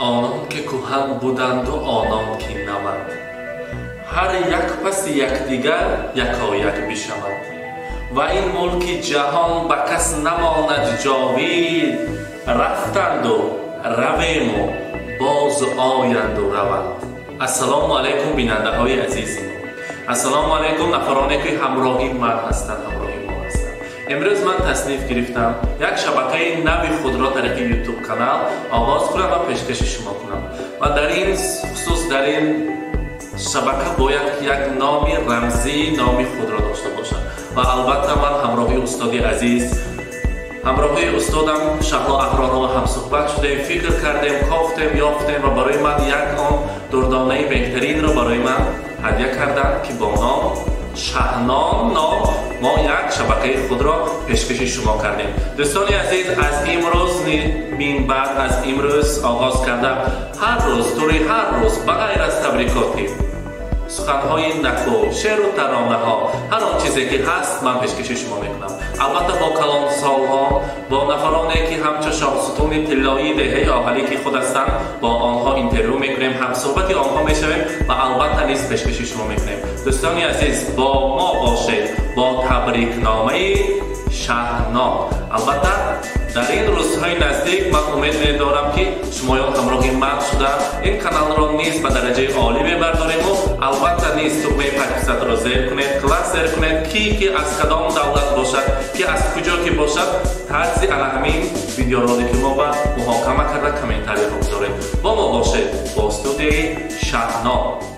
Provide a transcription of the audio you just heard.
Онон ки кӯҳан буданду онон ки наванд, ҳар як паси якдигар якояк бишаванд. Ва ин мулки ҷаҳон ба кас намонад ҷовид, рафтанду равему боз оянду раванд. Ассалому алайкум, бинандаҳои азизи мо. Ассалому алайкум, нафароне ки ҳамроҳи ман ҳастанд, ҳамроҳи мо ҳастанд. Имрӯз ман тасниф гирифтам як шабакаи нави худро тариқи ютуб канал оғоз кунам ва пешкаши шумо кунам. Ва дар ин хусус, дар ин шабака бояд як номи рамзӣ, номи худро дошта бошад. Ва албатта ман ҳамроҳи устоди азиз, ҳамроҳи устодам Шаҳло Аҳророва ҳамсуҳбат шудем, фикр кардем, кофтем, ёфтем ва барои ман як он дурдонаи беҳтаринро барои ман ҳадя карданд, ки бо ном Шаҳнон ном мо як шабакаи худро пешкаши шумо кардем. Дӯстони азиз, аз имрӯз минбаъд, аз имрӯз оғоз карда, ҳар рӯз, тури ҳар рӯз, ба ғайр аз табрикотӣ, суханҳои наку, шеъру таронаҳо, ҳар он чизе ки ҳаст, ман пешкаши шумо мекунам. Албатта бо калонсолҳо, бо нафароне ки ҳамчун шоҳсутуни тиллоии деҳаи Оҳалӣ ки худ ҳастанд, бо онҳо интервю мекунем, ҳамсуҳбати онҳо мешавем ва албатта низ пешкаши шумо мекунем. Дӯстони азиз, бо мо бошед бо табрикномаи Шаҳнон. Албатта дар ин рӯзҳои наздик ман умед медорам, ки шумоён ҳамроҳи ман шуда ин каналро низ ба дараҷаи олӣ мебардорему. Албатта низ тугмаи подписатро зер кунед, класс зер кунед, ки аз кадом давлат бошад, ки аз куҷо ки бошад, тарзи ана ҳамин видеоролики мо ба муҳокама карда комментарияҳо гузоред. Бо мо бошед бо студияи Шаҳнон.